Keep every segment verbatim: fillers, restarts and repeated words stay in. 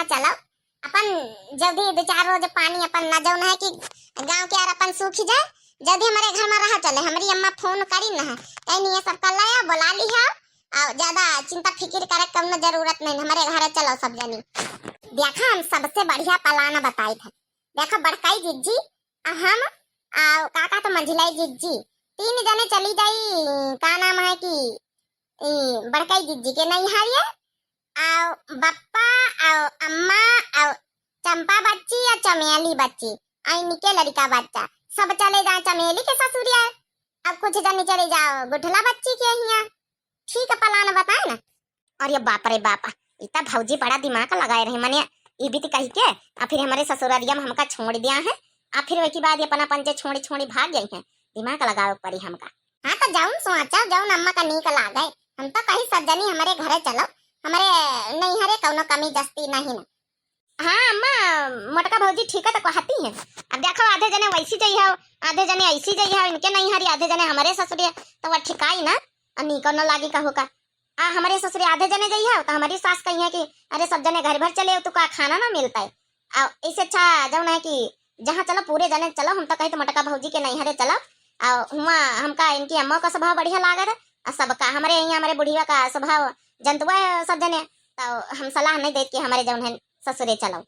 चलो, अपन जल्दी दो चार रोज पानी अपन ना जौन है कि गाँव के यार अपन सूखी जाए, जल्दी हमरे घर मा रहा चले। हमरी अम्मा फोन करी न है, कहीं नहीं ये सब कर लाया, बुला ली है, और ज्यादा चिंता फिकिर करे कौनो जरूरत नहीं, हमरे घर चलो सब जनी। देखा, हम सबसे बढ़िया प्लान बताई थे। देखा, बड़काई जिज्जी, हम, आ, काका तो मंझिलाई जिज्जी, तीन जने चली जाई, का नाम है कि, ई, बड़काई जिज्जी के नैहरिया, आओ बप्पा, आओ अम्मा, आओ चंपा बच्ची या चमेली बच्ची, आई निके लड़का बच्चा, सब चले जाए चमेली के ससुरिया। अब कुछ जने चले जाओ गुठला बच्ची के हियाँ। ठीक है, प्लान बताए ना। अरे बाप रे बाप, ई त भौजी बड़ा दिमाग लगाए रहे, मने ई बीत कही के, आ फिर हमरे ससुररिया में हमका छोड़ दिया है, आ फिर वही बाद ये अपना पंचे छोड़ी छोड़ी भाग गई है। दिमाग लगावे के पड़ी हमका। हाँ, तो जौन सोचा, जौन अम्मा का नीक लागे। हम तो कही सब जनी हमरे घरे चलो, हमरे नैहरे कौनो कमी जस्ती नहीं ना। हाँ अम्मा, मोटका भौजी ठीक है तो कहती है। अब देखो, आधे जने वैसी जई हो, आधे जने ऐसी जई हो, इनके नैहरी, आधे जने हमरे ससुरी, तो वह ठिकाई ना, और नीको न लागी कहू का। आ हमरे ससुरी आधे जने जई हो, तो हमारी सास कही है कि अरे सब जने घर भर चले हो, तो का खाना ना मिलता है। आ इससे अच्छा जौन है कि जहाँ चलो पूरे जने चलो, हम तो कही तो मोटका भौजी के नैहरे चलो। आ हुआ हमका इनकी अम्मा का स्वभाव बढ़िया लागत है, आ सबका हमरे यहाँ हमरे बुढ़िया का स्वभाव जनतुआ है सब जने, तो हम सलाह नहीं देत कि हमरे जौन है ससुरे चलो।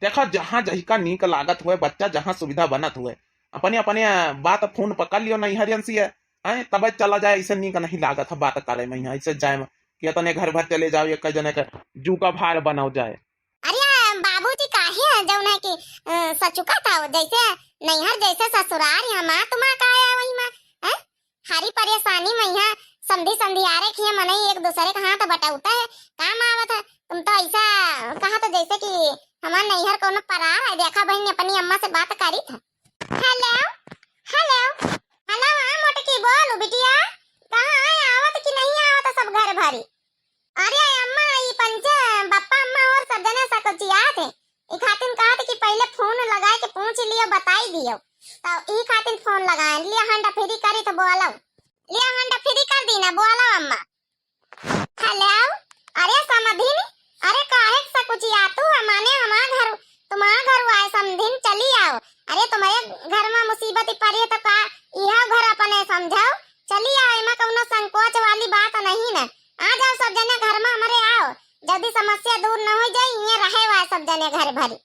देखा, जहाँ जहिका नीक लागत हुए, बच्चा जहाँ सुविधा बनत हुए, अपने अपने बात फोन पर कर लियो नैहरियन से, हैं, तब चला जाए, ऐसे नीक नहीं लागत है बात करे में, ऐसे जाए में कि तने घर भर चले जाओ, एक जने के जू का भार बनाओ जाए। अरे बाबूजी, काहे है जौन है कि, अ, सचुका था वो, जैसे नैहर जैसे ससुराल, यहाँ माँ तुम्हारा का है वही माँ, हैं? हरी परेशानी में यहाँ समधी समधियारे किए मनई एक दूसरे का हाथ बटावता है, काम आवत है। तुम तो ऐसा कहा तो जैसे कि हमार नैहर कोनो परार है। देखा बहन, अपनी अम्मा से बात करी था। हेलो, हेलो, हेलो, हाँ मोटकी, बोलू बिटिया, कहाँ है, आवत कि नहीं आवत सब घर भरी? अरे अम्मा, ई पंचे बप्पा अम्मा और सब जने सकुचियात है, ई खातिन कहत कि पहले फोन लगाए के पूछ लियो, बताई दियो। तो ई खातिन फोन लगाए लिया, हंडा फ्री करी तो बोलो, लिया हंडा फ्री कर दी ना, बोलो अम्मा। हेलो, अरे समधिन, अरे काहे सकुचियातू है, माने हमार घर, तुम्हार घर आए समधिन, चली आओ। अरे तुम्हारे घर में मुसीबत ही पड़ी है तो का इहा घर अपने समझाओ, चली आओ, एमा कौनो संकोच वाली बात नहीं ना। आ जाओ सब जने घर में हमरे आओ, जल्दी समस्या दूर न हो जाई, ये रहे हुआ सब जने घर भरी।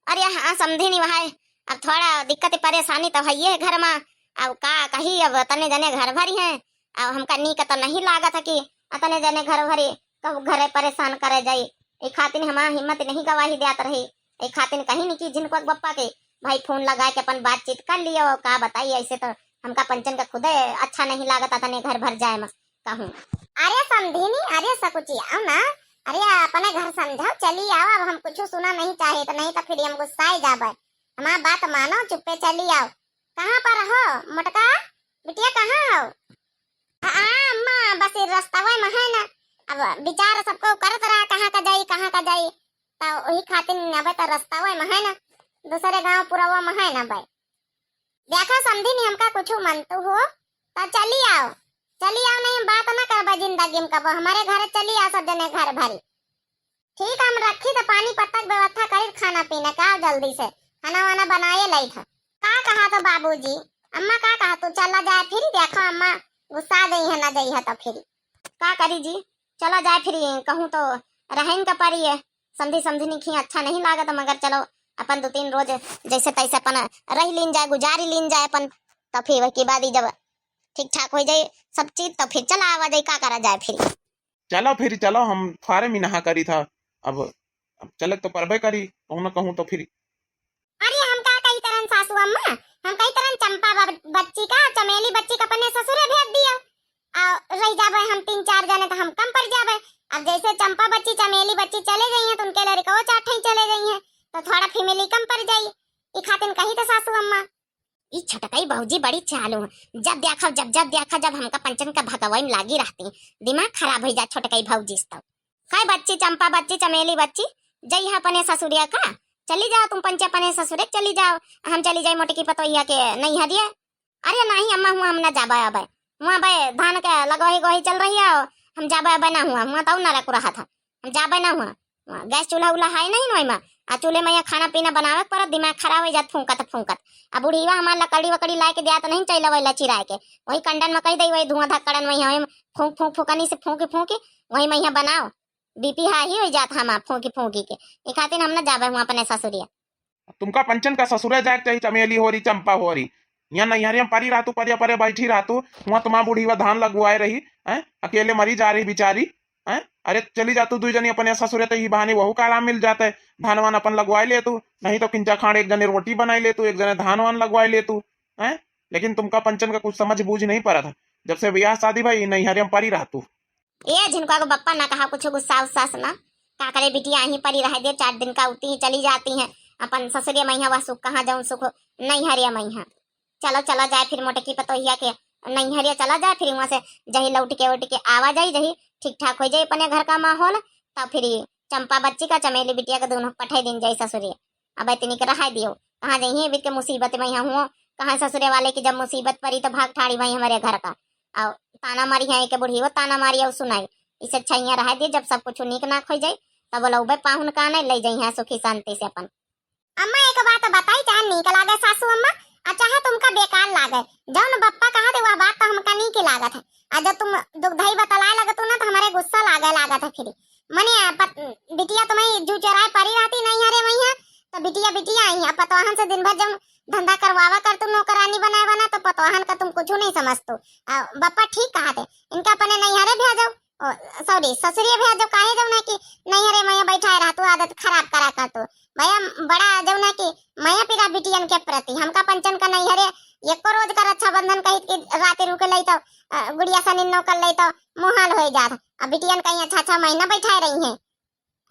अरे हाँ समधिन, वहाँ अब थोड़ा दिक्कत परेशानी तो है ये घर में, अब का कही, अब तने जने घर भरी हैं, अब हमका नीक तो नहीं लागत है कि अतने जने घर भरी, कहू घरे परेशान करे जाई। ए खातिर हमार हिम्मत नहीं गवाही देत रही। ए खातिर कहीं नहीं कि जिनको बप्पा के भाई फोन लगा के अपन बातचीत कर लियो, का बताई, ऐसे तो हमका पंचन का खुदे अच्छा नहीं लागत अतने घर भर जाए में कहूँ। अरे समधिनी, अरे सकुची आओ ना, अरे अपने घर समझाओ, चली आओ, अब हम कुछ सुना नहीं चाहे तो, नहीं तो फिर हम गुस्साए जाबे। हमार बात मानो, चुप्पे चली आओ। कहाँ पर हो मोटका? बिटिया कहाँ हो? आ, आ, अम्मा, बस ये रस्तवे में है ना। अब विचार सबको करत रहा, कहाँ का जाई, कहाँ का जाई। तो वही खातिर अबे तो रस्तवे में है ना, दूसरे गांव पुरवा में है ना बे। देखो समधिन, हमका कुछ मनतू हो, तो चली आओ, चली आओ, नहीं बात ना करबे जिंदगी में कबो। हमारे घर चली आओ, सब जने घर भरी। ठीक, हम रखी तो पानी पत्ता के व्यवस्था करी, खाना पीना का जल्दी से खाना वाना बनाए लाई था। का कहा तो बाबूजी, अम्मा का कहा तू, चला जाए फिर, देखो अम्मा गुस्सा गई है, ना जाई है तो फिर का करी जी, चला जाए फिर, कहूँ तो रहन का पड़ी है, समधी समधी नहीं खी अच्छा नहीं लागत, मगर चलो अपन दो तीन रोज जैसे तैसे अपन रह लीन जाए, गुजारी लीन जाए अपन, तो फिर वही के बाद ही जब ठीक ठाक हो जाए सब चीज तो फिर चला आवा जाए, का करा जाए फिर। चलो फिर, चलो, हम फारे में नहा करी था, अब, अब चले तो परबे करी, कहूँ ना कहूँ तो फिर। अरे हम का कही तरन सासू अम्मा, हम कही तरन चंपा ब-, बच्ची का, चमेली बच्ची का अपने ससुरे भेज दियो, आ रह जाबे हम तीन चार जने तो हम कम पड़ जाबे। अब जैसे चंपा बच्ची चमेली बच्ची चले गई हैं तो उनके लड़का वो चार ठे चले गई हैं तो थोड़ा फैमिली कम पड़ जाई, ई खातिन कही तो सासू अम्मा। ई छोटकई भौजी बड़ी चालू है। जब देखा, जब, जब देखा, जब हमका पंचन का भगवई में लागी रहती, दिमाग खराब हो जा छोटकई भौजी से तो। कई बच्ची, चंपा बच्ची, चमेली बच्ची, जइहा अपने ससुरिया का, चली जाओ तुम पंचे अपने ससुरे चली जाओ, हम चली जाई मोटकी पतोहिया के नैहरिया। अरे नहीं अम्मा, हुआ हम ना जाबे अबे, हुआ अबे धान के लगवाही गोही चल रही है, हम जाबे अबे ना हुआ, हुआ तो ना रखू रहा था, हम जाबे ना हुआ। गैस चूल्हा उल्हा है नहीं ना ओइमा। आ चूल्हे में यहाँ खाना पीना बनावे के पड़त, दिमाग खराब हो जात फूंकत फूंकत। आ बुढ़ीवा हमार लकड़ी वकड़ी लाए के दियात नहीं, चैला वैला चिराए के, वही कंडन में कह दई, वही धुआं धक्कड़न में यहाँ फूंक फूंक फूकनी से फूंकी फूंकी वही में यहाँ बनाओ। बीपी हाई हो जात हमार फूंकी फूंकी के। ये खातिर हम ना जाबे हुआ अपने ससुरिया। तुमका पंचन का ससुरे जाए के चाहिए, चमेली होरी, चंपा होरी। यहाँ नैहरे में परी रहतू, परिया परे बैठी रहतू, वहाँ तुम्हार बुढ़ीवा धान लगवाए रही, हैं? अकेले मरी जा रही बिचारी, हैं? अरे चली जातू दुई जनी अपने ससुरे, तो ही बहाने वहू का आराम मिल जाता है, धान वान अपन लगवाए लेतू, नहीं तो किंचा खाड़ एक जने रोटी बनाए लेतू, एक जने धान वान लगवाए लेतू, हैं? लेकिन तुमका पंचन का कुछ समझ बूझ नहीं पड़ा था, जब से ब्याह शादी भाई नैहरे में परी रहतू। ए झिनका को बप्पा ना कहा कुछ गुस्सा उस्सा से ना, का करे बिटिया यहीं परी रह दे, चार दिन का उती ही चली जाती हैं अपन ससुरे मैया, वह सुख कहाँ जौन सुख नैहरे मैया। चलो चला जाए फिर मोटकी पतोहिया के नैहरे चला जाए, फिर वहाँ से जही लौट के उठ के आवा जाई, जही ठीक ठाक हो जाए अपने घर का माहौल, तब फिर चंपा बच्ची का चमेली बिटिया के दोनों पठाई दिन जाई ससुरे। अब इतनी के रहा दियो, कहाँ जाइए बीत के मुसीबत में यहाँ हुआ, कहाँ ससुरे वाले की जब मुसीबत पड़ी तो भाग ठाड़ी भाई हमारे घर का। और ताना मारी है के बुढ़ी वो ताना मारी और सुनाई, इसे अच्छा यहाँ रहा दिए, जब सब कुछ नीक नाक हो जाए तब बोला उबे पाहुन का नहीं ले जाइए सुखी शांति से अपन। अम्मा एक बात बताई, चाहे नीक लागे सासू अम्मा, आ चाहे तुमका बेकार लागे, जौन बप्पा कहा थे वह बात तो हमका नीक लागत है। आ जब तुम दुख दही बतलाए लगतू ना तो हमारे गुस्सा लागे लागत है फिर। मने आ पत-, बिटिया तुम्हें जू चराए परी रहती नैहरे मैया, तो बिटिया बिटिया आई है, पतवाहन से दिन भर जब धंधा करवावा कर तुम नौकरानी बनाए बना तो पतवाहन का तुम कुछ नहीं समझतू। आ, बप्पा ठीक कहा थे, इनका अपने नैहरे भेजो, ओ, सॉरी, ससुरे भेजो, काहे जौन है कि नैहरे मैया बैठाए रहतू, आदत खराब करा करतू। भैया बड़ा जौन है कि मया पिरा बिटियन के प्रति, हमका पंचन का नैहरे एको रोज का रक्षाबंधन कहित कि रात रुके लई तो, अ, गुड़िया सनिन्नो कर लई तो मुहाल होई जात। अब बिटियन कहीं अच्छा अच्छा महीना बैठाए रही हैं,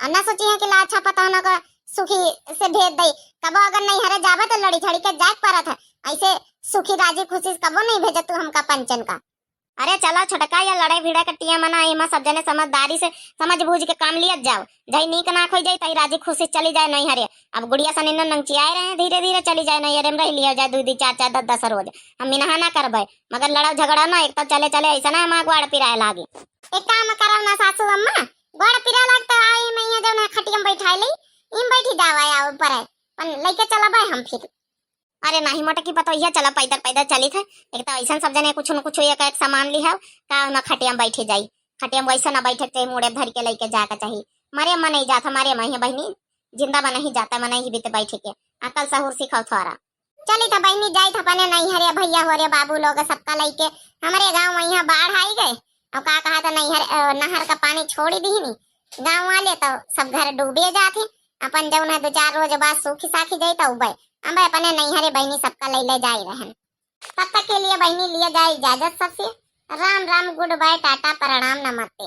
और ना सोची है कि ला अच्छा पता ना का सुखी से भेज दई। कबो अगर नैहरे जाबे तो लड़ी झड़ी के जाए के पड़त है, ऐसे सुखी राजी खुशी से कबो नहीं भेजे तू हमका पंचन का। अरे चला छोटका, या लड़ाई भिड़ा के टिया मना, एमा सब जने समझदारी से समझ बूझ के काम लियत जाओ। जही नीक नाक होई जाई, तही राजी खुशी चली जाए नैहरे। अब गुड़िया सनिन्नो नंगचियाए रहे हैं, धीरे धीरे चली जाए नैहरे में रह लिया जाए, दू दू चार चार दस दस रोज। हम मिनहा ना करबे, मगर लड़ाई झगड़ा ना, एक तो चले चले ऐसा ना हमार गोड़ पिराए लागे। एक काम करब ना सासू अम्मा, गोड़ पिराए लाग तो आई मैया जौन है खटिया में बैठाए लई, इम बैठी जावा आओ पर, अपन लइके चलबे हम फिर। अरे नहीं मोटकी पतोहिया, चला पैदल पैदल चलित है। एक तो ऐसन सब जने कुछ न कुछ एक एक सामान लिहाओ, का ओमा खटिया में बैठे जाई। खटिया में वैसे ना बैठे के चाही, मुड़े धर के लइके जाए के चाही। मरे मन नहीं जात, हमारे माई है बहनी, जिंदा मन नहीं जाता, मन ही बीते बैठे के। अकल सहूर सिखाओ थोड़ा। चलित है बहनी, जाइत है अपने नैहरे भैया हो रे बाबू लोग सबका लइके। हमारे गाँव में यहाँ बाढ़ आई गए, और का कहा था नैहर, अ, नहर का पानी छोड़ी दीनी, गाँव वाले तो सब घर डूबे जात हैं। अपन जौन है दो चार रोज बाद सूखी साखी जाई तो उबे, अबे अपने नैहरे बहनी सबका ले ले जाए रहन। तब तक के लिए बहनी लिया जाए इजाजत सबसे। राम राम, good bye, टाटा, प्रणाम, नमस्ते।